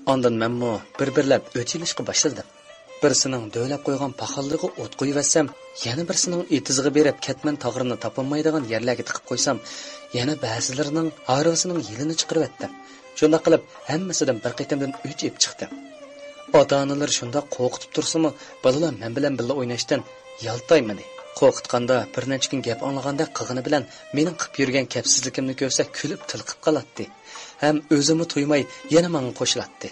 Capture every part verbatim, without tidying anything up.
ئاندىن مەنمۇ بىر-بىرلەپ ئۆچ ئېلىشقا باشلىدىم. بىرسىنىڭ دۆۋىلەپ قويغان پاخاللىرىغا ئوت قويۇۋەتسەم، يەنە بىرسىنىڭ ئېتىزىغا بېرىپ كەتمەن تاغىرىنى تاپالمايدىغان يەرلەرگە تىقىپ قويسام، يەنە بەزىلىرىنىڭ ھارۋىسىنىڭ يېلىنى چىقىرىۋەتتىم. شۇنداق قىلىپ ھەممىسىدىن بىر قېتىمدىن ئۆچ ئېلىپ چىقتىم. ئاتا-ئانىلىرى شۇنداق قورقۇتۇپ تۇرسىمۇ، بالىلار مەن بىلەن بىللە ئويناشتىن يالتايمىدى. قورقۇتقاندا بىر نەچچە كۈن گەپ ئاڭلىغاندەك قىلغىنى بىلەن مېنىڭ قىلىپ يۈرگەن كەپسىزلىكىمنى كۆرسە كۈلۈپ تىلقىپ قالاتتى. ھەم ئۆزىمۇ تۇيماي يەنە ماڭا قوشۇلاتتى.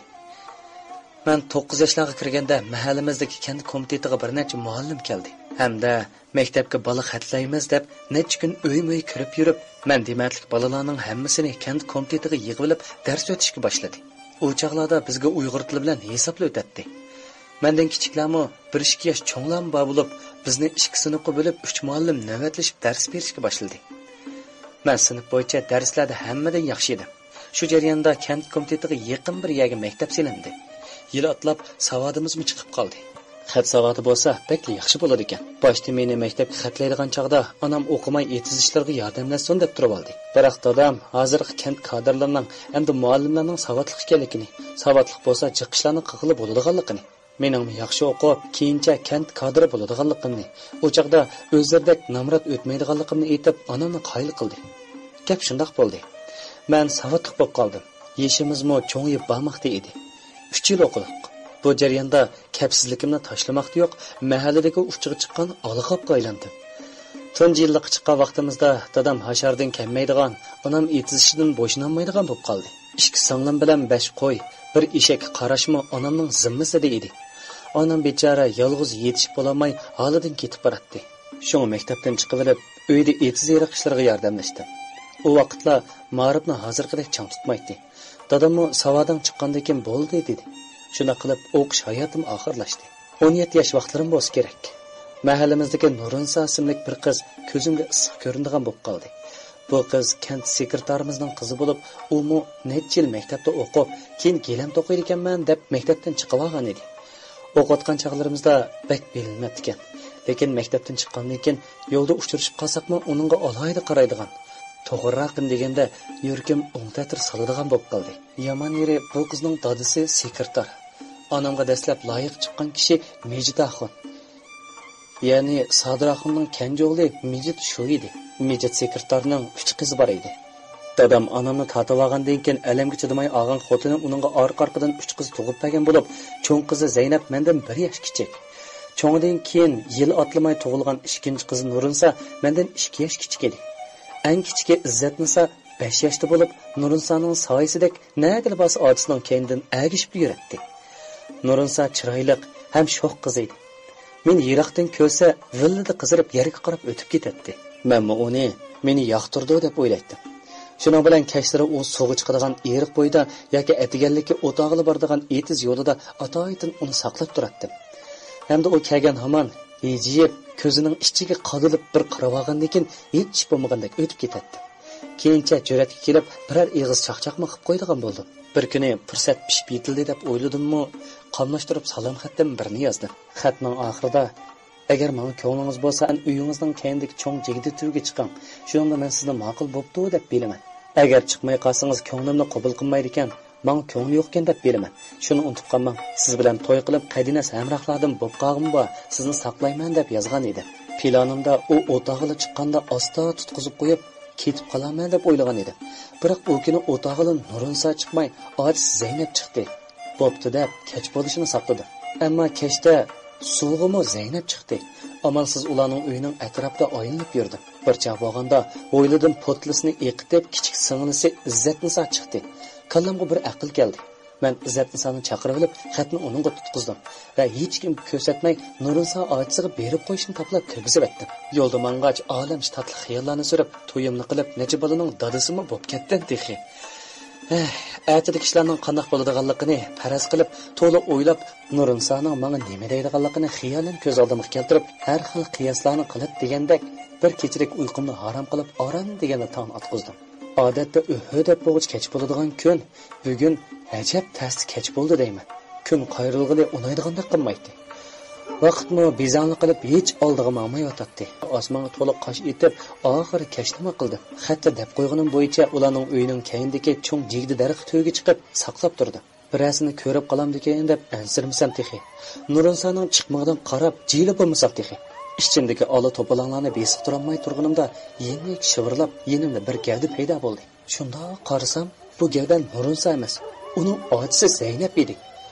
مەن توققۇز ياشلارغا كىرگەندە مەھەللىمىزدىكى كەنت كومىتېتىغا بىر نەچچە مۇئەللىم كەلدى ھەمدە مەكتەپكە بالا خەتلەيمىز دەپ نەچچە كۈن ئۆيمۇ ئۆي كىرىپ يۈرۈپ، مەن دېمەتلىك بالىلارنىڭ ھەممىسىنى كەنت كومىتېتىغا يىغىۋېلىپ دەرس ئۆتۈشكە باشلىدى. ئۇ چاغلاردا بىزگە ئۇيغۇر تىلى بىلەن ھېسابلا ئۆتەتتى. مەندىن كىچىكلەرمۇ بىر ئىككى ياش چوڭلارمۇ بار بولۇپ، بىزنى ئىككى سىنىپقا بۆلۈپ ئۈچ مۇئەللىم نۆۋەتلىشىپ دەرس بېرىشكە باشلىدى. مەن سىنىپ بويىچە دەرسلەردە ھەممىدىن ياخشى ئىدىم. شۇ جەرياندا كەنت كومىتېتىغا يېقىن بىر يەرگە مەكتەپ سېلىندى. يىل ئاتلاپ ساۋادىمىزمۇ چىقىپ قالدى. خەت ساۋادى بولسا بەكلا ياخشى بولىدىكەن. باشتا مېنى مەكتەپكە خەتلەيدىغان چاغدا ئانام ئوقۇماي ئېتىز ئىشلىرىغا ياردەملەشسۇن دەپ تۇرۇۋالدى. بىراق دادام ھازىرقى كەنت كادىرلىرىنىڭ ھەمدە مۇئەللىملەرنىڭ ساۋاتلىق ئىكەنلىكىنى، ساۋاتلىق بولسا جىق ئىشلارنى قىلغىلى بولىدىغانلىقىنى، مېنىڭمۇ ياخشى ئوقۇپ، كېيىنچە كەنت كادىرى بولىدىغانلىقىمنى، ئۇ چاغدا ئۆزلىرىدەك نامرات ئۆتمەيدىغانلىقىمنى ئېيتىپ، ئانامنى قايىل قىلدى. گەپ شۇنداق بولدى. مەن ساۋاتلىق بولۇپ قالدىم. يېشىمىزمۇ چوڭىيىپ بارماقتا ئىدى. ئۈچ يىل ئوقۇدۇق. بۇ جەرياندا كەپسىزلىكىمنى تاشلىماقتا يوق، مەھەللىدىكى ئۇچىغا چىققان ئالىغاپقا ئايلاندىم. تۇنجى يىللىققا چىققان ۋاقتىمىزدا دادام ھاشاردىن كەلمەيدىغان، ئانام ئېتىز ئىشىدىن بوشىنالمايدىغان بولۇپ قالدى. ئىككى سىڭلىم بىلەن بەش قوي، بىر ئېشەك قاراشمۇ ئانامنىڭ زىممىسىدە ئىدى. ئانام بىچارە يالغۇز يېتىشىپ بولالماي ھالىدىن كېتىپ باراتتى. شۇڭا مەكتەپتىن چىقىۋېلىپ، ئۆيدە ئېتىز-ئېرىق ئىشلىرىغا ياردەملەشتىم. ئۇ ۋاقىتلار مائارىپنى ھازىرقىدەك چىڭ تۇتمايتتى. داداممۇ ساۋادىڭ چىققاندىن كېيىن بولدى دېدى. شۇنداق قىلىپ ئوقۇش ھاياتىم ئاخىرلاشتى. ئون يەتتە ياش ۋاقىتلىرىم بولسا كېرەك. مەھەللىمىزدىكى نۇرۇنسا ئىسىملىك بىر قىز كۆزۈمگە ئىسسىق كۆرۈنىدىغان بولۇپ قالدى. بۇ قىز كەنت سېكرېتارىمىزنىڭ قىزى بولۇپ، ئۇمۇ نەچچە يىل مەكتەپتە ئوقۇپ، كېيىن گىلەم توقۇيدىكەنمەن دەپ مەكتەپتىن چىقىۋالغان ئىدى. ئوقۇۋاتقان چاغلىرىمىزدا بەك بىلىنمەپتىكەن. لېكىن مەكتەپتىن چىققاندىن كېيىن يولدا ئۇچرىشىپ قالساقمۇ ئۇنىڭغا ئالاھىدە قارايدىغان، توغرىراقىنى دېگەندە يۈرىكىم ئوڭ تەتۈر سالىدىغان بولۇپ قالدى. يامان يېرى بۇ قىزنىڭ دادىسى سېكرېتار. ئانامغا دەسلەپ لايىق چىققان كىشى مىجىت ئاخۇن. يەنى سادىر ئاخۇننىڭ كەنجى ئوغلى مىجىت شۇ ئىدى. مىجىت سېكرېتارنىڭ ئۈچ قىزى بار ئىدى. دادام ئانامنى تارتىۋالغاندىن كېيىن ئەلەمگە چىدىماي ئالغان خوتۇنى ئۇنىڭغا ئارقا-ئارقىدىن ئۈچ قىز تۇغۇپ بەرگەن بولۇپ، چوڭ قىزى زەينەپ مەندىن بىر ياش كىچىك. چوڭىدىن كېيىن يىل ئاتلىماي تۇغۇلغان ئىككىنچى قىزى نۇرۇنسا مەندىن ئىككى ياش كىچىك ئىدى. ئەڭ كىچىكى ئىززەتنىسا بەش ياشتا بولۇپ، نۇرۇنسانىڭ سايىسىدەك نەگىلا بارسا ئاچىسىنىڭ كەينىدىن ئەگىشىپلا يۈرەتتى. نۇرۇنسا چىرايلىق ھەم شوخ قىز ئىدى. مېنى يىراقتىن كۆرسە، ۋىللىدە قىزىرىپ يەرگە قاراپ ئۆتۈپ كېتەتتى. مەنمۇ ئۇنى مېنى ياقتۇرىدۇ دەپ ئويلايتتىم. شۇنىڭ بىلەن كەچلىرى ئۇ سۇغا چىقىدىغان ئېرىق بويىدا ياكى ئەتىگەنلىكى ئوتاغىلا بارىدىغان ئېتىز يولىدا ئاتايىتىن ئۇنى ساقلاپ تۇراتتىم. ھەمدە ئۇ كەلگەن ھامان ھىجىيىپ، كۆزىنىڭ ئىچىگە قادىلىپ بىر قاراۋالغاندىن كېيىن ھېچ ئىش بولمىغاندەك ئۆتۈپ كېتەتتى. كېيىنچە جۈرئەتكە كېلىپ، بىرەر ئېغىز چاقچاقمۇ قىلىپ قويىدىغان بولدۇم. بىر كۈنى پۇرسەت پىشىپ يېتىلدى دەپ ئويلىدىممۇ، قاملاشتۇرۇپ سالام خەتتىن بىرنى يازدىم. خەتنىڭ ئاخىرىدا، «ئەگەر ماڭا كۆڭلىڭىز بولسا، مەن ئۆيىڭىزنىڭ كەينىدىكى چوڭ جىگدە تۈۋىگە چىقىڭ. شۇنىڭدا مەن سىزنى ماقۇل بوپتۇ دەپ بىلىمەن. ئەگەر چىقماي قالسىڭىز، كۆڭلۈمنى قوبۇل قىلمايدىكەن، ماڭا كۆڭلى يوقكەن دەپ بىلىمەن. شۇنى ئۇنتۇپ قالماڭ، سىز بىلەن توي قىلىپ، قەدىناس ھەمراھلاردىن بوپ قالغىنىم بار، سىزنى ساقلايمەن» دەپ يازغان ئىدىم. پىلانىمدا ئۇ ئوتاغىلا چىققاندا ئاستا تۇتقۇزۇپ قويۇپ، كېتىپ قالارمەن دەپ ئويلىغان ئىدىم. بىراق ئۇ كۈنى ئوتاغىلا نۇرۇنسا چىقماي، ئاچىسى زەينەپ چىقتى. بوپتۇ دەپ، كەچ بولۇشىنى ساقلىدىم. ئەمما كەچتە سۇغىمۇ زەينەپ چىقتى. ئامالسىز ئۇلارنىڭ ئۆيىنىڭ ئەتراپىدا ئايلىنىپ يۈردۈم. بىر چاغ بولغاندا ھويلىدىن پوتلىسىنى ئېقىتىپ، كىچىك سىڭلىسى ئىززەتنىسا چىقتى. كاللامغا بىر ئەقىل كەلدى. مەن ئىززەتنىسانى چاقىرىۋېلىپ، خەتنى ئۇنىڭغا تۇتقۇزدۇم ۋە ھېچكىمگە كۆرسەتمەي، نۇرۇنسا ئاچىسىغا بېرىپ قويۇشنى تاپىلاپ كىرگۈزۈۋەتتىم. يولدا ماڭغاچ ئالەمچە تاتلىق خىياللارنى سۈرۈپ، تويۇمنى قىلىپ، نەچچە بالىنىڭ دادىسىمۇ بوپ كەتتىم تېخى. ھەھ، ئەتىدىكى ئىشلارنىڭ قانداق بولىدىغانلىقىنى پەرەز قىلىپ، تولا ئويلاپ، نۇرۇنسانىڭ ماڭا نېمە دەيدىغانلىقىنى خىيالەن كۆز ئالدىمغا كەلتۈرۈپ، ھەر خىل قىياسلارنى قىلىپ دېگەندەك، بىر كېچىلىك ئۇيقۇمنى ھارام قىلىپ، ئاران دېگەندە تاڭنى ئاتقۇزدۇم. ئادەتتە ئۆھھۆ دەپ بولغۇچە كەچ بولىدىغان كۈن، بۈگۈن ئەجەب تەستە كەچ بولدى دەيمەن. كۈن قايرىلغىلى ئۇنايدىغاندەك قىلمايتتى. ۋاقىتمۇ بىزەڭلىق قىلىپ ھېچ ئالدىغا ماڭمايۋاتاتتى. ئاسمانغا تولۇق قاش ئېتىپ، ئاخىرى كەچنىمۇ قىلدىم. خەتتە دەپ قويغىنىم بويىچە ئۇلارنىڭ ئۆيىنىڭ كەينىدىكى چوڭ جىگدە دەرىخى تۈۋىگە چىقىپ ساقلاپ تۇردۇم. بىرەرسىنى كۆرۈپ قالامدىكىن دەپ ئەنسىرىمىسەم تېخى. نۇرۇنسانىڭ چىقمىقىدىن قاراپ جىلە بولمىساق تېخى. ئىچىمدىكى ئالا توپىلاڭلارنى بېسىقتۇرالماي تۇرغىنىمدا يېنىك شىۋىرلاپ يېنىمدا بىر گەۋدە پەيدا بولدى. شۇنداق قارىسام، بۇ گەۋدە نۇرۇنسا ئەمەس، ئۇنىڭ ئاچىسى زەينەپ ئىدى.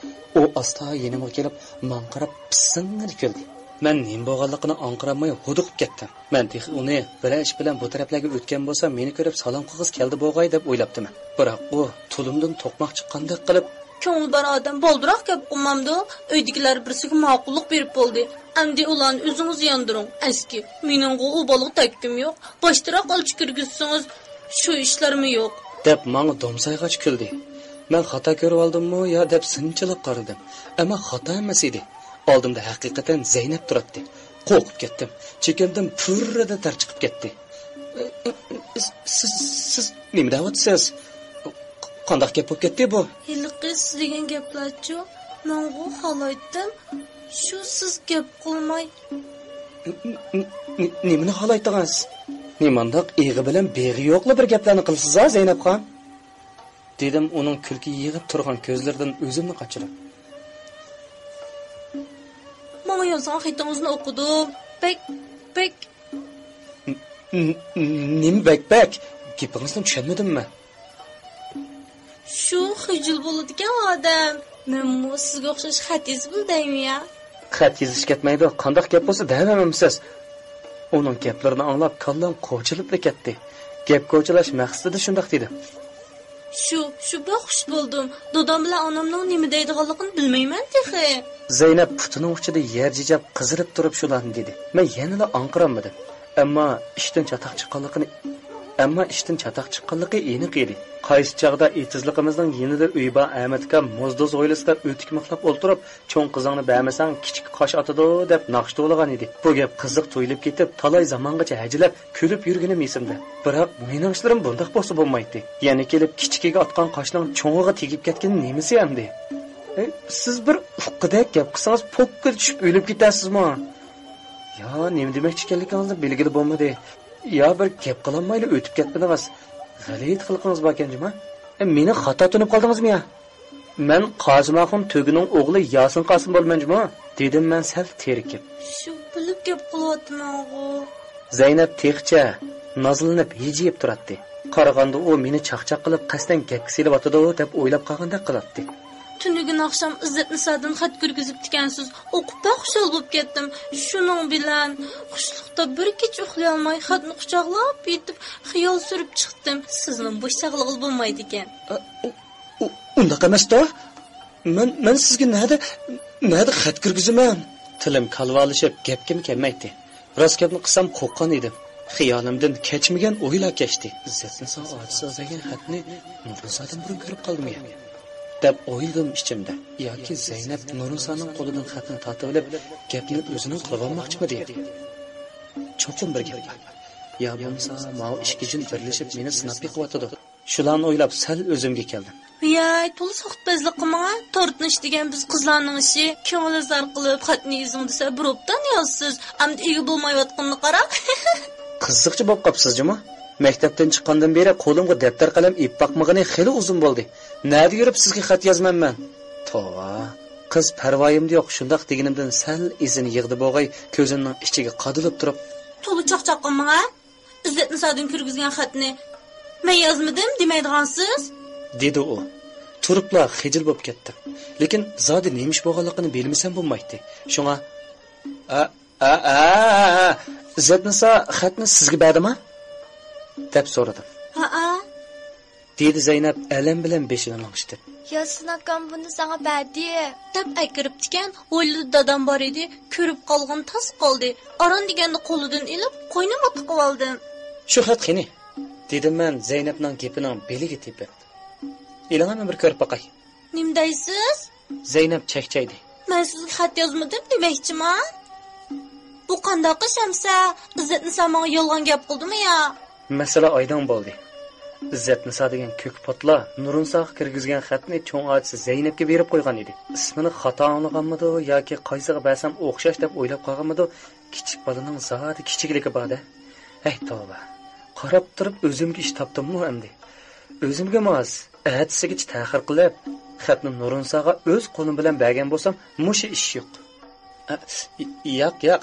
ئۇ ئاستا يېنىمغا كېلىپ، ماڭا قاراپ پىسسىڭىدە كۈلدى. مەن نېمە بولغانلىقىنى ئاڭقىرالماي ھودۇقۇپ كەتتىم. مەن تېخى ئۇنى بىرەر ئىش بىلەن بۇ تەرەپلەرگە ئۆتكەن بولسا، مېنى كۆرۈپ سالام قىلغۇسى كەلدى بولغاي دەپ ئويلاپتىمەن. بىراق ئۇ تۇلۇمدىن توقماق چىققاندەك قىلىپ، «كۆڭلى بار ئادەم بالدۇراق گەپ قىلمامدۇ؟ ئۆيدىكىلەر بىرسىگە ماقۇللۇق بېرىپ بولدى. ئەمدى ئۇلارنى ئۆزىڭىز ياندۇرۇڭ. ئەسكى، مېنىڭغۇ ئۇ بالىغا تەگكۈم يوق. باشتىراق ئەلچى كىرگۈزسىڭىز، شۇ ئىشلارمۇ يوق.» دەپ ماڭا دومسايغاچ كۈلدى. مەن خاتا كۆرۈۋالدىممۇ يا دەپ سىنچىلاپ قارىدىم. ئەمما خاتا ئەمەس ئىدى. ئالدىمدا ھەقىقەتەن زەينەپ تۇراتتى. قورقۇپ كەتتىم. چېكەمدىن پۈررىدە تەر چىقىپ كەتتى. «سىز، سىز نېمە دەۋاتىسىز؟ قانداق گەپ بولۇپ كەتتى بۇ؟» «ھېلىقى سىز دېگەن گەپلەرچۇ؟ مەنغۇ خالايتتىم. شۇ سىز گەپ قىلماي.» «نېمىنى خالايتتىڭىز؟ نېمانداق ئېغى بىلەن بېغى يوقلا بىر گەپلەرنى قىلىسىز-ھە، زەينەپ خان؟» دېدىم ئۇنىڭ كۈلكە يىغىپ تۇرغان كۆزلىرىدىن ئۆزۈمنى قاچۇرۇپ. «ماڭا يازغان خېتىڭىزنى ئوقۇدۇم. بەك، بەك...» «نېمە بەك-بەك؟ گېپىڭىزنى چۈشەنمىدىممەن.» «شۇ خىجىل بولىدىكەن ئادەم. مەنمۇ سىزگە ئوخشاش خەت يېزىپ دەيمەن يا.» «خەت يېزىش كەتمەيدۇ، قانداق گەپ بولسا دەۋەرمەمسىز؟» ئۇنىڭ گەپلىرىنى ئاڭلاپ كاللام قوچىلىپلا كەتتى. گەپ قوچىلاش مەقسىتىدە شۇنداق دېدىم. «شۇ، شۇ بەك خۇش بولدۇم. دادام بىلەن ئانامنىڭ نېمە دەيدىغانلىقىنى بىلمەيمەن تېخى.» زەينەپ پۇتىنىڭ ئۇچىدا يەر جىجاپ قىزىرىپ تۇرۇپ شۇلارنى دېدى. مەن يەنىلا ئاڭقىرالمىدىم. ئەمما ئىشتىن چاتاق چىققانلىقىنى، ئەمما ئىشتىن چاتاق چىققانلىقى ئېنىق ئىدى. قايسى چاغدا ئېتىزلىقىمىزنىڭ يېنىدا ئۆي بار ئەمەت ئاكام موزدوز ھويلىسىدا ئۆتۈك مىخلاپ ئولتۇرۇپ، «چوڭ قىزىڭنى بەرمىسەڭ، كىچىك قاش ئاتىدۇ» دەپ ناخشا توۋلىغان ئىدى. بۇ گەپ قىزىق تۇيۇلۇپ كېتىپ، تالاي زامانغىچە ھەجىلەپ، كۈلۈپ يۈرگىنىم ئېسىمدە. بىراق مېنىڭ ئىشلىرىم بۇنداق بولسا بولمايتتى. يەنە كېلىپ كىچىكىگە ئاتقان قاشنىڭ چوڭىغا تېگىپ كەتكىنى نېمىسى ئەمدى؟ ئەي، سىز بىر ئۇققىدەك گەپ قىلسىڭىز، پوككىدە چۈشۈپ ئۆلۈپ كېتەرسىزمۇ؟ يا نېمە دېمەكچى ئىكەنلىكىڭىزنى بىلگىلى بولمىدى. يا بىر گەپ قىلالمايلا ئۆتۈپ كەتمىدىڭىز. غەلىتە قىلىقىڭىز باركەن جۇما. ئە، مېنى خاتا تونۇپ قالدىڭىزمۇ يا؟ مەن قاسىم ئاخۇن تۆگىنىڭ ئوغلى ياسىن قاسىم بولىمەن جۇمۇ، دېدىم مەن سەل تېرىكىپ. شۇ بىلىپ گەپ قىلىۋاتىمەنغۇ. زەينەپ تېخىچە نازلىنىپ ھىجىيىپ تۇراتتى. قارىغاندا ئۇ مېنى چاقچاق قىلىپ قەستەن گەپكە سېلىۋاتىدۇ دەپ ئويلاپ قالغاندەك قىلاتتى. تۈنۈگۈن ئاخشام ئىززەتنىسادىن خەت كىرگۈزۈپتىكەنسىز، ئوقۇپ بەك خۇشال بولۇپ كەتتىم. شۇنىڭ بىلەن خۇشلۇقتا بىر كېچە ئۇخلىيالماي خەتنى قۇچاقلاپ يېتىپ خىيال سۈرۈپ چىقتىم. سىزنىڭ بوش ساقلىغىلى بولمايدىكەن. ئۇ، ئۇنداق ئەمەستۇ. مەن، مەن سىزگە نەدە، نەدە خەت كىرگۈزىمەن؟ تىلىم كالۋالىشىپ، گەپكىمۇ كەلمەيتتى. راست گەپنى قىلسام، قورققان ئىدىم. خىيالىمدىن كەچمىگەن ئويلار كەچتى. ئىززەتنىسا ئاچىسىغا بەرگەن خەتنى نۇرنىسادىن بۇرۇن كۆرۈپ قالدىمۇ يا؟ دەپ ئويلىدىم ئىچىمدە. ياكى زەينەپ نۇرنىسانىڭ قولىدىن خەتنى تارتىۋېلىپ، گەپنى ئۆزىنىڭ قىلىۋالماقچىمىدى يا؟ چوقۇم بىر گەپ بار. يا بولمىسا، ماۋۇ ئىككى جىن بىرلىشىپ مېنى سىناپ بېقىۋاتىدۇ. شۇلارنى ئويلاپ سەل ئۆزۈمگە كەلدىم. ۋىياي، تولا سوختپەزلىك قىلماڭ ھە. تارتىنىش دېگەن بىز قىزلارنىڭ ئىشى. كۆڭۈل ئازار قىلىپ خەتنى يېزىڭ دېسە، بىر ئوبدان يازىسىز. ئەمدى ئىگە بولمايۋاتقىنىنى قاراڭ. قىزىقچى بولۇپ قاپسىز جۇمۇ. مەكتەپتىن چىققاندىن بېرى قولۇمغا دەپتەر قەلەم ئېلىپ باقمىغىنى خېلى ئۇزۇن بولدى. نەدە يۈرۈپ سىزگە خەت يازىمەن مەن؟ توۋا. قىز پەرۋايىمدا يوق، شۇنداق دېگىنىمدىن سەل ئېسىنى يىغدى بوغاي، كۆزۈمنىڭ ئىچىگە قادىلىپ تۇرۇپ. تولا چاقچاق قىلماڭ ھە. ئىززەتنىسادىن كىرگۈزگەن خەتنى مەن يازمىدىم دېمەيدىغانسىز؟ دېدى ئۇ. تۇرۇپلا خىجىل بولۇپ كەتتىم. لېكىن زادى نېمە ئىش بولغانلىقىنى بىلمىسەم بولمايتتى. شۇڭا، ئە، ئە، ئە، ئە، ئە، ئىززەتنىسا خەتنى سىزگە بەردىما؟ دەپ سورىدىم. ھەئە. دېدى زەينەپ ئەلەم بىلەن بېشىنى لىڭشىتىپ. ياسىن ئاكام بۇنى ساڭا بەردى. دەپ ئەكىرىپتىكەن، ھويلىدا دادام بار ئىدى، كۆرۈپ قالغىنى تاس قالدى. ئاران دېگەندە قولىدىن ئېلىپ، قوينۇمغا تىقىۋالدىم. شۇ خەت قېنى؟ دېدىم مەن زەينەپنىڭ گېپىنىڭ بېلىگە تېپىپ. ئېلىڭە مەن بىر كۆرۈپ باقاي. نېمە دەيسىز؟ زەينەپ چەكچەيدى. مەن سىزگە خەت يازمىدىم دېمەكچىما؟ بۇ قانداق ئىش ئەمسە؟ ئىززەتنىسا ماڭا يالغان گەپ قىلدىمۇ يا؟ مەسىلە ئايدىڭ بولدى. ئىززەتنىسا دېگەن كۆكپوتلا نۇرۇنساغا كىرگۈزگەن خەتنى چوڭ ئاچىسى زەينەپكە بېرىپ قويغان ئىدى. ئىسمىنى خاتا ئاڭلىغانمىدۇ ياكى قايسىغا بەرسەم ئوخشاش دەپ ئويلاپ قالغانمىدۇ؟ كىچىك بالىنىڭ زادى كىچىكلىكى بار-دە. ھەي توۋا، قاراپ تۇرۇپ ئۆزۈمگە ئىش تاپتىممۇ ئەمدى؟ ئۆزۈمگە ماس، ئەتىسىگىچە تەخىر قىلىپ، خەتنى نۇرۇنساغا ئۆز قولۇم بىلەن بەرگەن بولسام، مۇشۇ ئىش يوق. ئە، ياق، ياق،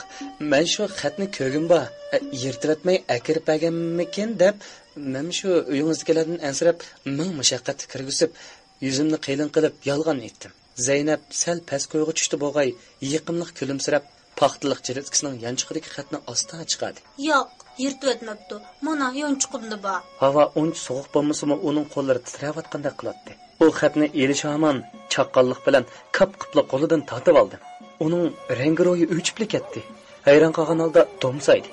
مەن شۇ خەتنى كۆرگۈم بار، ئە، يىرتىۋەتمەي ئەكىرىپ بەرگەنمىكىن دەپ، مەن شۇ ئۆيىڭىزدىكىلەردىن ئەنسىرەپ، مىڭ مۇشەققەتكە كىرگۈزۈپ، يۈزۈمنى قېلىن قىلىپ يالغان ئېيتتىم. زەينەپ سەل پەس كويغا چۈشتى بولغاي، يېقىملىق كۈلۈمسىرەپ، پاختىلىق جىلىتكىسىنىڭ يانچۇقىدىكى خەتنى ئاستا چىقاردى. ياق، يىرتىۋەتمەپتۇ. مانا، يانچۇقۇمدا بار. ھاۋا ئۇنچە سوغۇق بولمىسىمۇ، ئۇنىڭ قوللىرى تىترەۋاتقاندەك قىلاتتى. ئۇ خەتنى ئېلىشى ھامان چاققانلىق بىلەن كاپ-قىپلا قولىدىن تارتىۋالدى. ئۇنىڭ رەڭگى روھى ئۆچۈپلا كەتتى. ھەيران قالغان ھالدا دومسايدى.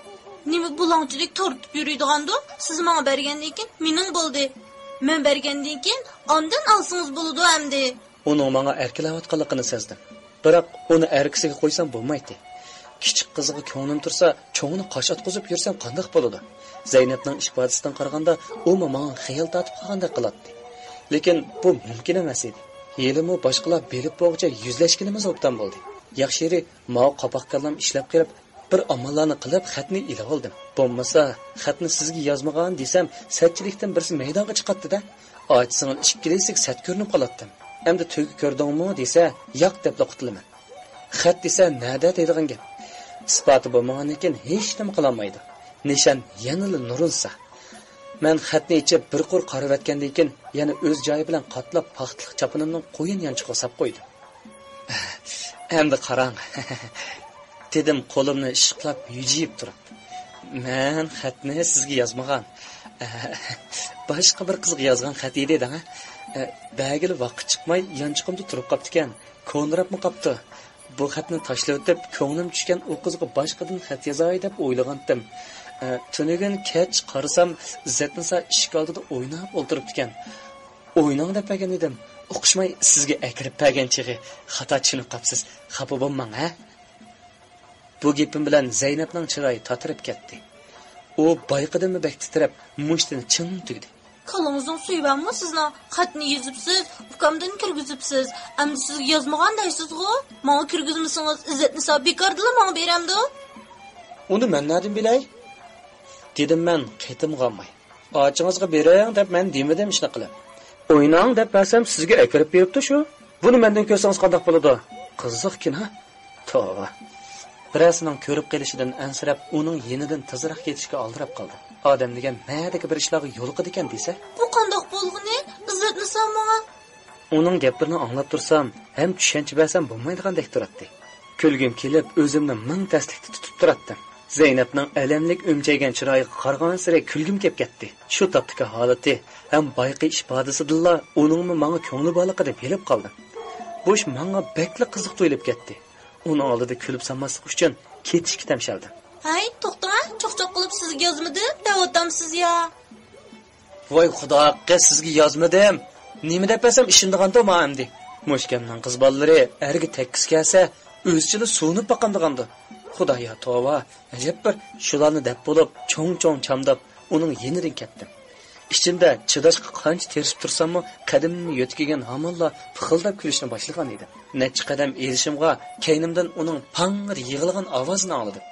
نېمە بۇلاڭچىلىك تارتىپ يۈرىدىغاندۇ؟ سىز ماڭا بەرگەندىن كېيىن مېنىڭ بولدى. مەن بەرگەندىن كېيىن ئاندىن ئالسىڭىز بولىدۇ ئەمدى. ئۇنىڭ ماڭا ئەركىلەۋاتقانلىقىنى سەزدىم. بىراق ئۇنى ئەركىسىگە قويسام بولمايتتى. كىچىك قىزىغا كۆڭلۈم تۇرسا، چوڭىنى قاش ئاتقۇزۇپ يۈرسەم قانداق بولىدۇ؟ زەينەپنىڭ ئىپادىسىدىن قارىغاندا، ئۇمۇ ماڭا خىيال تارتىپ قالغاندەك قىلاتتى. لېكىن بۇ مۇمكىن ئەمەس ئىدى. ھېلىمۇ باشقىلار بىلىپ بولغۇچە يۈزلەشكىنىمىز ئوبدان بولدى. ياخشى يېرى، ماۋۇ قاپاق كاللام ئىشلەپ قېلىپ، بىر ئاماللارنى قىلىپ خەتنى ئېلىۋالدىم. بولمىسا، خەتنى سىزگە يازمىغان دېسەم، سەتچىلىكتىن بىرسى مەيدانغا چىقاتتى-دە. ئاچسىڭىز ئىككىلىسىگە سەت كۆرۈنۈپ قالاتتىم. ئەمدى تۆگە كۆردۈڭمۇ دېسە، ياق دەپلا قۇتۇلىمەن. خەت دېسە نەدە دەيدىغان گەپ. ئىسپاتى بولمىغاندىن كېيىن ھېچنېمە قىلالمايدۇ. نىشان يەنىلا نۇرۇنسا. مەن خەتنى ئېچىپ بىر قۇر قارىۋەتكەندىن كېيىن يەنە ئۆز جايى بىلەن قاتلاپ پاختىلىق چاپىنىمنىڭ قويۇن يانچۇقىغا ساپ قويدۇم. ئەمدى قاراڭ، دېدىم قولۇمنى ئىششىقلاپ يۈجىيىپ تۇرۇپ. مەن خەتنى سىزگە يازمىغان. باشقا بىر قىزغا يازغان خەت ئىدى دەڭە. بەرگىلى ۋاقىت چىقماي يانچۇقۇمدا تۇرۇپ قاپتىكەن. كونىراپمۇ قاپتۇ. بۇ خەتنى تاشلىۋېتىپ، كۆڭلۈم چۈشكەن ئۇ قىزغا باشقىدىن خەت يازاي دەپ ئويلىغانتىم. تۈنۈگۈن كەچ قارىسام، ئىززەتنىسا ئىشىك ئالدىدا ئويناپ ئولتۇرۇپتىكەن. ئويناڭ دەپ بەرگەن ئىدىم. ئۇقۇشماي سىزگە ئەكىرىپ بەرگەن چېغى خاتا چۈشىنىپ قاپسىز. خاپا بولماڭ، ھە؟ بۇ گېپىم بىلەن زەينەپنىڭ چىرايى تاتىرىپ كەتتى. ئۇ بايىقىدىنمۇ بەك تىترەپ، مۇشتىنى چىڭ تۈگدى. كالىڭىزنىڭ سۈيى بارمۇ سىزنىڭ؟ خەتنى يېزىپسىز، ئۇكامدىن كىرگۈزۈپسىز. ئەمدى سىزگە يازمىغان دەيسىزغۇ؟ ماڭا كىرگۈزمىسىڭىز، ئىززەتنىسا بىكاردىلا ماڭا بېرەمدۇ؟ ئۇنى مەن نەدىن بىلەي؟ دېدىم مەن قېتىمغا ئالماي. ئاچىڭىزغا بېرىڭ دەپ مەن دېمىدىم ئىشنى قىلىپ. ئويناڭ دەپ بەرسەم سىزگە ئەكىرىپ بېرىپتۇ شۇ. بۇنى مەندىن كۆرسىڭىز قانداق بولىدۇ؟ قىزىقكىن ھە؟ توۋا. بىرەرسىنىڭ كۆرۈپ قېلىشىدىن ئەنسىرەپ ئۇنىڭ يېنىدىن تېزراق كېتىشكە ئالدىراپ قالدىم. ئادەم دېگەن نەدىكى بىر ئىشلارغا يولۇقىدىكەن دېسە. بۇ قانداق بولغىنى؟ ئىززەتنىسا ماڭا. ئۇنىڭ گەپلىرىنى ئاڭلاپ تۇرسام ھەم چۈشەنچە بەرسەم بولمايدىغاندەك تۇراتتى. كۈلگۈم كېلىپ ئۆزۈمنى مىڭ تەسلىكتە تۇتۇپ تۇراتتىم. زەينەپنىڭ ئەلەملىك ئۈمچەيگەن چىرايىغا قارىغانسېرى كۈلگۈم كەپ كەتتى. شۇ تاپتىكى ھالىتى ھەم بايىقى ئىپادىسىدىنلا ئۇنىڭمۇ ماڭا كۆڭلى بارلىقىنى بىلىپ قالدىم. بۇ ئىش ماڭا بەكلا قىزىق تۇيۇلۇپ كەتتى. ئۇنىڭ ئالدىدا كۈلۈپ سالماسلىق ئۈچۈن كېتىشكە تەمشەلدىم. ھەي، توختاڭ ھە، چوق-چوق قىلىپ سىزگە يازمىدىم دەۋاتامسىز يا. ۋاي خۇدا ھەققى، سىزگە يازمىدىم. نېمە دەپ بەرسەم ئىشىنىدىغاندۇ ما ئەمدى؟ مۇشۇ گەپنىڭ قىز بالىلىرى ئەرگە تەگكۈسى كەلسە، ئۆزىچىلا سۇنۇپ باقامدىغاندۇ؟ خۇدايا توۋا، ئەجەب بىر شۇلارنى دەپ بولۇپ، چوڭ-چوڭ چامداپ، ئۇنىڭ يېنىدىن كەتتىم. ئىچىمدە چىداشقا قانچە تىرىشىپ تۇرساممۇ، قەدىمىمنى يۆتكىگەن ھامانلا پىخىلداپ كۈلۈشنى باشلىغان ئىدىم. نەچچە قەدەم ئېلىشىمغا كەينىمدىن ئۇنىڭ پاڭڭىدە يىغلىغان ئاۋازىنى ئاڭلىدىم.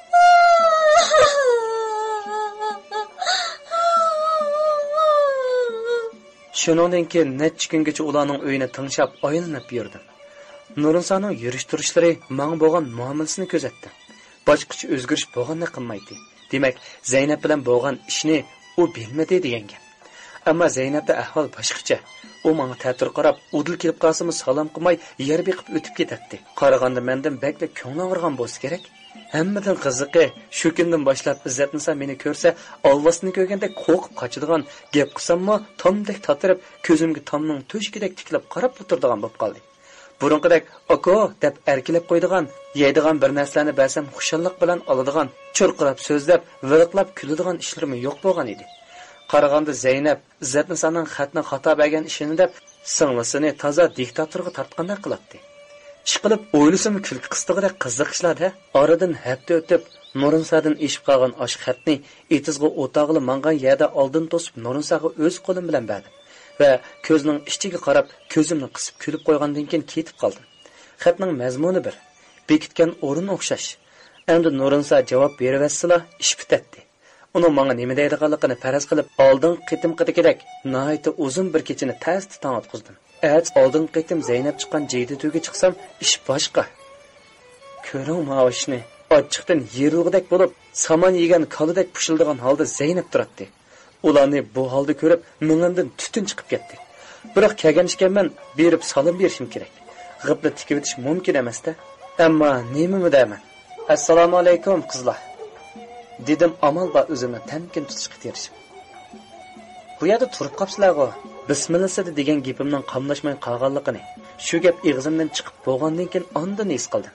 شۇنىڭدىن كېيىن نەچچە كۈنگىچە ئۇلارنىڭ ئۆيىنى تىڭشاپ ئايلىنىپ يۈردۈم. نۇرۇنسانىڭ يۈرۈش-تۇرۇشلىرى، ماڭا بولغان مۇئامىلىسىنى كۆزەتتىم. باشقىچە ئۆزگىرىش بولغاندەك قىلمايتتى. دېمەك، زەينەپ بىلەن بولغان ئىشنى ئۇ بىلمىدى دېگەن گەپ. ئەمما زەينەپتە ئەھۋال باشقىچە. ئۇ ماڭا تەتۈر قاراپ، ئۇدۇل كېلىپ قالسىمۇ سالام قىلماي، يەر بېقىپ ئۆتۈپ كېتەتتى. قارىغاندا مەندىن بەكلا كۆڭلى ئاغرىغان بولسا كېرەك. ھەممىدىن قىزىقى، شۇ كۈندىن باشلاپ ئىززەتنىسا مېنى كۆرسە، ئالۋاستىنى كۆرگەندەك قورقۇپ قاچىدىغان، گەپ قىلساممۇ تامدەك تاتىرىپ، كۆزۈمگە تامنىڭ تۆشۈكىدەك تىكىلىپ قاراپلا تۇرىدىغان بولۇپ قالدى. بۇرۇنقىدەك «ئاكا» دەپ ئەركىلەپ قويىدىغان، يەيدىغان بىر نەرسىلەرنى بەرسەم خۇشاللىق بىلەن ئالىدىغان، چۇرقىراپ سۆزلەپ، ۋىلىقلاپ كۈلىدىغان ئىشلىرىمۇ يوق بولغان ئىدى. قارىغاندا زەينەپ، ئىززەتنىسانىڭ خەتنى خاتا بەرگەن ئىشىنى دەپ، سىڭلىسىنى تازا دىكتاتورغا تارتقاندەك قىلاتتى. ئىشقىلىپ ئويلىسىمۇ كۈلكە قىستىغۇدەك قىزىق ئىشلار-دە. ئارىدىن ھەپتە ئۆتۈپ، نۇرۇنسادىن ئېشىپ قالغان ئاشۇ خەتنى ئېتىزغا ئوتاغىلى ماڭغان يەردە ئالدىنى توسۇپ نۇرۇنساغا ئۆز قولۇم بىلەن بەردىم ۋە كۆزىنىڭ ئىچىگە قاراپ كۆزۈمنى قىسىپ كۈلۈپ قويغاندىن كېيىن كېتىپ قالدىم. خەتنىڭ مەزمۇنى بىر، بېكىتكەن ئورۇن ئوخشاش. ئەمدى نۇرۇنسا جاۋاب بېرىۋەتسىلا ئىش پۈتەتتى. ئۇنىڭ ماڭا نېمە دەيدىغانلىقىنى پەرەز قىلىپ، ئالدىنقى قېتىمقىدىكىدەك ناھايىتى ئۇزۇن بىر كېچىنى تەستە تاڭ ئاتقۇزدۇم. ئەتە ئالدىنقى قېتىم زەينەپ چىققان جىگدە تۈۋىگە چىقسام، ئىش باشقا. كۆرۈڭ ماۋۇ ئىشنى. ئاچچىقتىن يېرىلغۇدەك بولۇپ، سامان يېگەن كالىدەك پۇشۇلدىغان ھالدا زەينەپ تۇراتتى. ئۇلارنى بۇ ھالدا كۆرۈپ، مېڭەمدىن تۈتۈن چىقىپ كەتتى. بىراق كەلگەن ئىكەنمەن، بېرىپ سالام بېرىشىم كېرەك. غەپلەت تېگىۋېتىش مۇمكىن ئەمەس-دە. ئەمما نېمىمۇ دەيمەن؟ ئەسسالامۇ ئەلەيكۇم، قىزلار، دېدىم ئامال بار ئۆزۈمنى تەمكىن تۇتۇشقا تىرىشىپ. بۇ يەردە تۇرۇپ قاپسىلەرغۇ؟ بىسمىللىسىدە دېگەن گېپىمنىڭ قاملاشماي قالغانلىقىنى، شۇ گەپ ئېغىزىمدىن چىقىپ بولغاندىن كېيىن ئاندىن ھېس قىلدىم.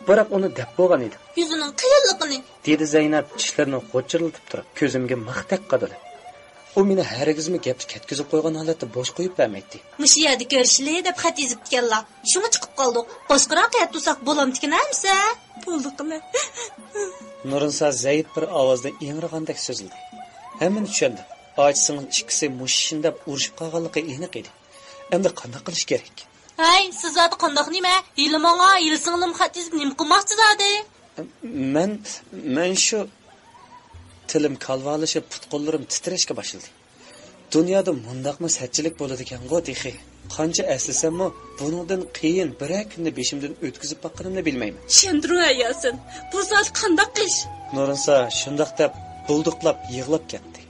بىراق ئۇنى دەپ بولغان ئىدىم. يۈزىنىڭ قىيىنلىقىنى، دېدى زەينەپ چىشلىرىنى غۇچۇرلىتىپ تۇرۇپ، كۆزۈمگە مىختەك قادىدى. ئۇ مېنى ھەرگىزمۇ گەپنى كەتكۈزۈپ قويغان ھالەتتە بوش قويۇپ بەرمەيتتى. مۇشۇ يەردە كۆرۈشىلى دەپ خەت يېزىپتىكەنلا. شۇڭا چىقىپ قالدۇق. باشقىراق يەردە تۇرساق بولامدىكىن ئەمىسە؟ بولدى قىلە. نۇرۇنسا زەئىپ بىر ئاۋازدا ئىڭرىغاندەك سۆزلىدى. ھەممىنى چۈشەندىم. ئاچا-سىڭىل ئىككىسى مۇشۇ ئىشنى دەپ ئۇرۇشۇپ قالغانلىقى ئېنىق ئىدى. ئەمدى قانداق قىلىش كېرەك؟ ھەي، سىز زادى قانداق نېمە؟ ھېلى ماڭا، ھېلى سىڭلىمغا خەت يېزىپ نېمە قىلماقچى زادى؟ مەن، مەن شۇ، تىلىم كالۋالىشىپ، پۇت-قوللىرىم تىترەشكە باشلىدى. دۇنيادا مۇنداقمۇ سەتچىلىك بولىدىكەنغۇ تېخى. قانچە ئەسلىسەممۇ، بۇنىڭدىن قىيىن بىرەر كۈننى بېشىمدىن ئۆتكۈزۈپ باققىنىمنى بىلمەيمەن. چۈشەندۈرۈڭ ھە ياسىن، بۇ زادى قانداق ئىش؟ نۇرۇنسا شۇنداق دەپ بۇلدۇقلاپ يىغلاپ كەتتى.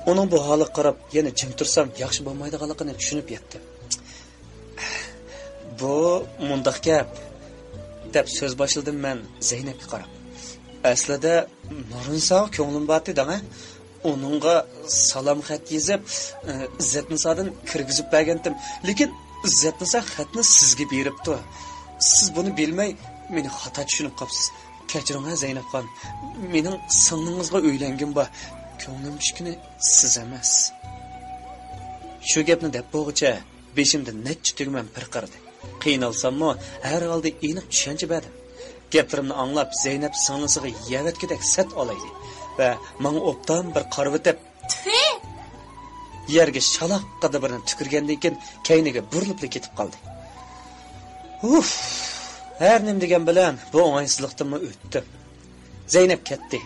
ئۇنىڭ بۇ ھالىغا قاراپ يەنە جىم تۇرسام ياخشى بولمايدىغانلىقىنى چۈشىنىپ يەتتىم. بۇ مۇنداق گەپ، دەپ سۆز باشلىدىم مەن زەينەپكە قاراپ. ئەسلىدە نۇرۇنساغا كۆڭلۈم بارتى دەڭە. ئۇنىڭغا سالام خەت يېزىپ، ئىززەتنىسادىن كىرگۈزۈپ بەرگەنتىم. لېكىن ئىززەتنىسا خەتنى سىزگە بېرىپتۇ. سىز بۇنى بىلمەي مېنى خاتا چۈشىنىپ قاپسىز. كەچۈرۈڭ ھە زەينەپخان. مېنىڭ سىڭلىڭىزغا ئۆيلەنگۈم بار. كۆڭلۈم چۈشكىنى سىز ئەمەس. شۇ گەپنى دەپ بولغۇچە بېشىمدا نەچچە تۈگمەن پىرقىرىدى. قىينالساممۇ، ھەر ھالدا ئېنىق چۈشەنچە بەردىم. گەپلىرىمنى ئاڭلاپ، زەينەپ سىڭلىسىغا يەۋەتكۈدەك سەت ئالايدى ۋە ماڭا ئوبدان بىر قارىۋېتىپ، تۈفى! يەرگە شالاققىدە بىرنى تۈكۈرگەندىن كېيىن، كەينىگە بۇرۇلۇپلا كېتىپ قالدى. ئۇف! ھەر نېمە دېگەن بىلەن بۇ ئوڭايسىزلىقتىنمۇ ئۆتتۈم. زەينەپ كەتتى.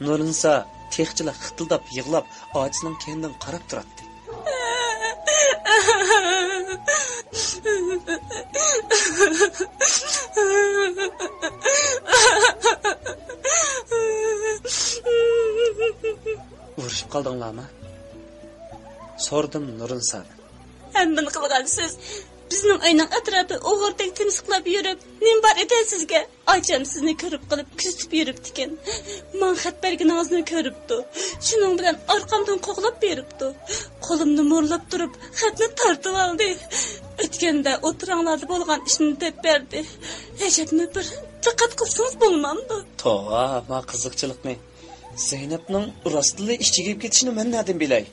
نۇرنىسا تېخىچىلا خىتىلداپ يىغلاپ، ئاچىسىنىڭ كەينىدىن قاراپ تۇراتتى. ئۇرۇشۇپ قالدىڭلارمۇ؟ سورىدىم نۇرنىسادىن. ھەممىنى قىلغان سىز. بىزنىڭ ئۆينىڭ ئەتراپى ئوغرىدەك تىمسىقلاپ يۈرۈپ، نېمە بار ئىدى سىزگە؟ ئاچام سىزنى كۆرۈپ قېلىپ كۆزىتىپ يۈرۈپتىكەن. ماڭا خەت بەرگىنىڭىزنى كۆرۈپتۇ. شۇنىڭ بىلەن ئارقامدىن قوغلاپ بېرىپتۇ. قولۇمنى مورلاپ تۇرۇپ، خەتنى تارتىۋالدى. ئۆتكەندە ئوتتۇراڭلاردا بولغان ئىشنى دەپ بەردى. ئەجەبمۇ بىر، دىققەت قىلسىڭىز بولمامدۇ؟ توۋا، ما قىزىقچىلىقنى. زەينەپنىڭ راستلا ئىچىگە كېتىشىنى مەن نەدىن بىلەي؟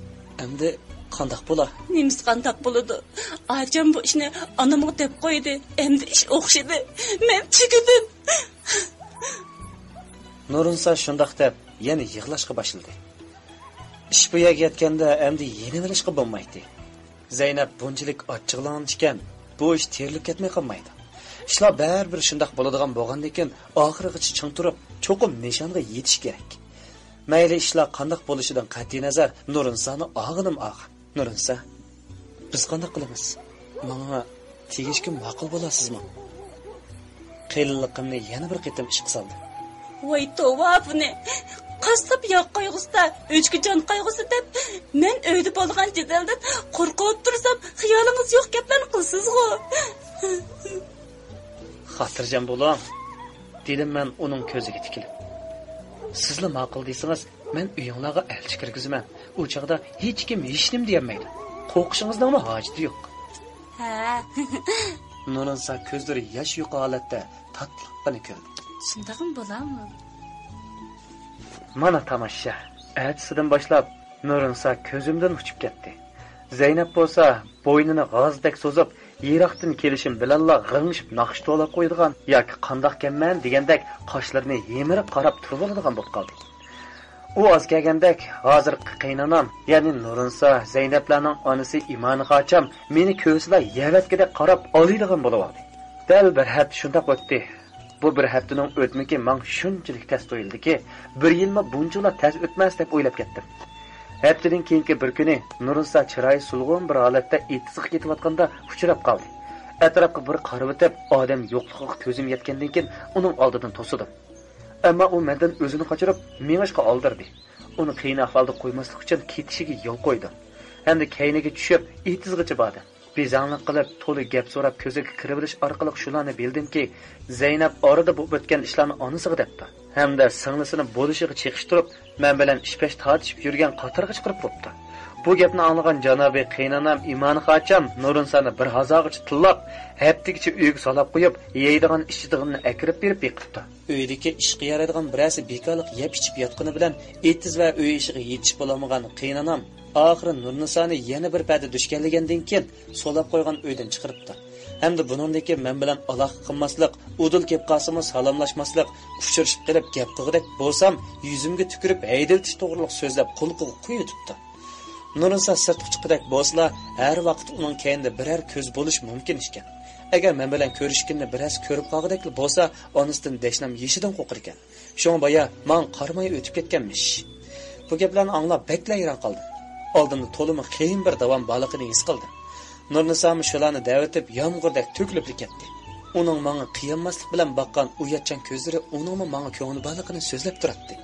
ئەمدى قانداق بولا؟ نېمىسى قانداق بولىدۇ؟ ئاچام بۇ ئىشنى ئانامغا دەپ قويدى. ئەمدى ئىش ئوخشىدى. مەن تۈگىدىم. نۇرنىسا شۇنداق دەپ، يەنە يىغلاشقا باشلىدى. ئىش بۇ يەرگە يەتكەندە ئەمدى يېنىۋېلىشقا بولمايتتى. زەينەپ بۇنچىلىك ئاچچىقلانغان ئىكەن، بۇ ئىش تېرىلىپ كەتمەي قالمايدۇ. ئىشلار بەرىبىر شۇنداق بولىدىغان بولغاندىكىن، ئاخىرىغىچە چىڭ تۇرۇپ، چوقۇم نىشانغا يېتىش كېرەك. مەيلى ئىشلار قانداق بولۇشىدىن قەتئىينەزەر، نۇرنىسانى ئاغىنىم ئاغا. نۇرنىسا، بىز قانداق قىلىمىز؟ ماڭا تېگىشكە ماقۇل بولارسىزمۇ؟ قېلىنلىقىمنى يەنە بىر قېتىم ئىشقا سالدىم. ۋاي توۋا بۇنى! قاسساپ ياغ قايغۇسىدا، ئۆچكە جان قايغۇسى دەپ، مەن ئۆيدە بولغان جېدەلدىن قورقۇپ تۇرسام، خىيالىڭىز يوق گەپلەرنى قىلىسىزغۇ! خاتىرجەم بولۇڭ، دېدىم مەن ئۇنىڭ كۆزىگە تىكىلىپ. سىزلا ماقۇل دېسىڭىز، مەن ئۆيۈڭلارغا ئەلچى كىرگۈزىمەن. ئۇ چاغدا ھېچكىم ھېچنېمە دېيەلمەيدۇ. قورقۇشىڭىزنىڭمۇ ھاجىتى يوق. ھە. نۇرنىسا كۆزلىرى ياش يۇقى ھالەتتە تاتلىققىنە كۈلدى. شۇنداقمۇ بولامۇ؟ مانا تاماشا. ئەتىسىدىن باشلاپ نۇرنىسا كۆزۈمدىن ئۇچۇپ كەتتى. زەينەپ بولسا بوينىنى غازدەك سوزۇپ، يىراقتىن كېلىشىم بىلەنلا غىڭشىپ ناخشا توۋلاپ قويىدىغان ياكى قانداقكەنمەن دېگەندەك قاشلىرىنى يىمىرىپ قاراپ تۇرۇۋالىدىغان بولۇپ قالدى. ئۇ ئاز كەلگەندەك ھازىرقى قېيىنئانام، يەنى نۇرنىسا، زەينەپلەرنىڭ ئانىسى ئىمانىغا ئاچام مېنى كۆرسىلا يەۋەتكۈدەك قاراپ ئالىدىغان بولۇۋالدى. دەل بىر ھەپتە شۇنداق ئۆتتى. بۇ بىر ھەپتىنىڭ ئۆتمىكى ماڭا شۇنچىلىك تەس تۇيۇلدىكى، بىر يىلمۇ بۇنچىلا تەس ئۆتمەس دەپ ئويلاپ كەتتىم. ھەپتىدىن كېيىنكى بىر كۈنى نۇرنىسا چىرايى سولغۇن بىر ھالەتتە ئېتىزغا كېتىۋاتقاندا ئۇچراپ قالدى. ئەتراپقا بىر قارىۋېتىپ، ئادەم يوقلۇقىغا كۆزۈم يەتكەندىن كېيىن ئۇنىڭ ئالدىدىن توسىدىم. ئەمما ئۇ مەندىن ئۆزىنى قاچۇرۇپ، مېڭىشقا ئالدىرىدى. ئۇنى قىيىن ئەھۋالدا قويماسلىق ئۈچۈن كېتىشىگە يول قويدۇم. ھەمدە كەينىگە چۈشۈپ، ئېتىزغىچە باردىم. بېزەڭلىك قىلىپ، تولا گەپ سوراپ كۆزىگە كىرىۋېلىش ئارقىلىق شۇلارنى بىلدىمكى، زەينەپ ئارىدا بولۇپ ئۆتكەن ئىشلارنى ئانىسىغا دەپتۇ. ھەمدە سىڭلىسىنى بولۇشىغا چېقىشتۇرۇپ، مەن بىلەن ئىش-پەش تارتىشىپ يۈرگەن قاتارغا چىقىرىپ بوپتۇ. بۇ گەپنى ئاڭلىغان جانابىي قېيىنئانام ئىمانخاچام نۇرنىسانى بىر ھازاغىچە تىللاپ، ھەپتىگىچە ئۆيگە سولاپ قويۇپ، يەيدىغان ئىچىدىغىنىنى ئەكىرىپ بېرىپ بېقىپتۇ. ئۆيدىكى ئىشقا يارايدىغان بىرەرسى بىكارلىق يەپ ئىچىپ ياتقىنى بىلەن ئېتىز ۋە ئۆي ئىشىغا يېتىشىپ بولالمىغان قېيىنئانام ئاخىرى نۇرنىسانى يەنە بىر پەدە دۈچ كەللىگەندىن كېيىن سولاپ قويغان ئۆيدىن چىقىرىپتۇ. ھەمدە بۇنىڭدىن كېيىن مەن بىلەن ئالاقە قىلماسلىق، ئۇدۇل كېلىپ قالسىمۇ سالاملاشماسلىق، ئۇچرىشىپ قېلىپ گەپ قىلغۇدەك بولسام، يۈزۈمگە تۈكۈرۈپ ھەيدىۋېتىش توغرىلىق سۆزلەپ قۇلىقىغا قۇيۇۋېتىپتۇ. نۇرنىسا سىرتقا چىققۇدەك بولسىلا، ھەر ۋاقىت ئۇنىڭ كەينىدە بىرەر كۆز بولۇشى مۇمكىن ئىكەن. ئەگەر مەن بىلەن كۆرۈشكىنىنى بىرەرسى كۆرۈپ قالغۇدەكلا بولسا، ئانىسىدىن دەشنام يېشىدىن قورقىدىكەن. شۇڭا بايا ماڭا قارىماي ئۆتۈپ كەتكەنمىش. بۇ گەپلەرنى ئاڭلاپ بەكلا ھەيران قالدىم. ئالدىمدا تولىمۇ قىيىن بىر داۋام بارلىقىنى ھېس قىلدىم. نۇرنىسامۇ شۇلارنى دەۋېتىپ يامغۇردەك تۆكۈلۈپلا كەتتى. ئۇنىڭ ماڭا قىيالماسلىق بىلەن باققان ئۇياتچان كۆزلىرى ئۇنىڭمۇ ماڭا كۆڭلى بارلىقىنى سۆزلەپ تۇراتتى.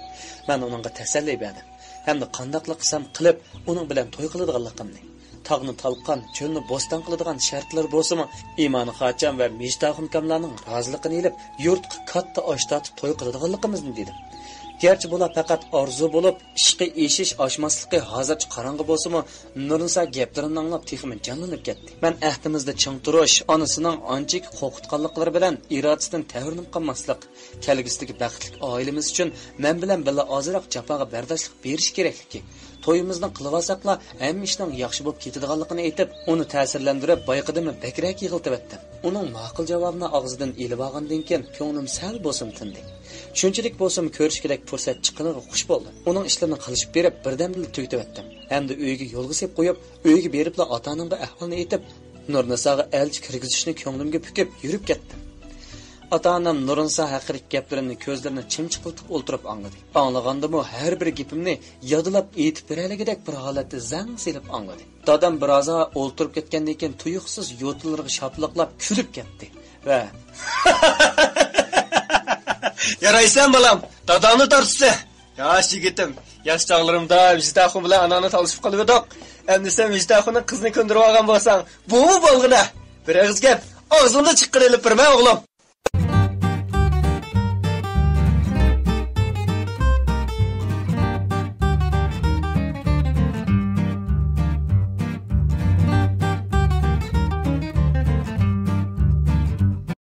مەن ئۇنىڭغا تەسەللى بەردىم. ھەمدە قانداقلا قىلسام قىلىپ، ئۇنىڭ بىلەن توي قىلىدىغانلىقىمنى، تاغنى تالقان، چۆلنى بوستان قىلىدىغان شەرتلىرى بولسىمۇ، ئىمانى خاچام ۋە مىجداخۇنكاملارنىڭ رازىلىقىنى ئېلىپ، يۇرتقا كاتتا ئاش تارتىپ توي قىلىدىغانلىقىمىزنى دېدىم. گەرچە بۇلار پەقەت ئارزۇ بولۇپ، ئىشقا ئېشىش ئاشماسلىقى ھازىرچە قاراڭغۇ بولسىمۇ، نۇرنىسا گەپلىرىمنى ئاڭلاپ تېخىمۇ جانلىنىپ كەتتى. مەن ئەھدىمىزدە چىڭ تۇرۇش، ئانىسىنىڭ ئانچىكى قورقۇتقانلىقلىرى بىلەن ئىرادىسىدىن تەۋرىنىپ قالماسلىق، كەلگۈسىدىكى بەختلىك ئائىلىمىز ئۈچۈن مەن بىلەن بىللە ئازراق جاپاغا بەرداشلىق بېرىش كېرەكلىكى، تويىمىزنى قىلىۋالساقلا ھەممە ئىشنىڭ ياخشى بولۇپ كېتىدىغانلىقىنى ئېيتىپ، ئۇنى تەسىرلەندۈرۈپ، بايىقىدىنمۇ بەكرەك يىغلىتىۋەتتىم. ئۇنىڭ ماقۇل جاۋابىنى ئاغزىدىن ئېلىۋالغاندىن كېيىن، كۆڭلۈم سەل بولسىمۇ تىندى. شۇنچىلىك بولسىمۇ كۆرۈشكۈدەك پۇرسەت چىققىنىغا خۇش بولدۇم. ئۇنىڭ ئىشلىرىنى قىلىشىپ بېرىپ، بىردەمدىلا تۈگىتىۋەتتىم ھەمدە ئۆيگە يولغا سېلىپ قويۇپ، ئۆيگە بېرىپلا ئاتا-ئانامغا ئەھۋالنى ئېيتىپ، نۇرنىساغا ئەلچى كىرگۈزۈشنى كۆڭلۈمگە پۈكۈپ يۈرۈپ كەتتىم. ئاتا-ئانام نۇرنىسا ھەققىدىكى گەپلىرىمنى كۆزلىرىنى چىمچىقلىتىپ ئولتۇرۇپ ئاڭلىدى. ئاڭلىغاندىمۇ ھەر بىر گېپىمنى يادىلاپ ئېيتىپ بېرەلىگۈدەك بىر ھالەتتە زەڭ سېلىپ ئاڭلىدى. دادام بىر ھازا ئولتۇرۇپ كەتكەندىن كېيىن تۇيۇقسىز يوتىلىرىغا شاپىلىقلاپ كۈلۈپ كەتتى ۋە يارايسەن بالام، داداڭنى تارتىسەن. ياش يىگىتىم، ياش چاغلىرىمدا ۋىجىتاخۇن بىلەن ئاناڭنى تالىشىپ قالىۋىدۇق. ئەمدى سەن ۋىجىتاخۇننىڭ قىزىنى كۆندۈرۈۋالغان بولساڭ، بۇمۇ بولغىنە. بىر ئېغىز گەپ ئاغزىڭدىن چىققىنى ئېلىپ بېرىمەن ئوغلۇم.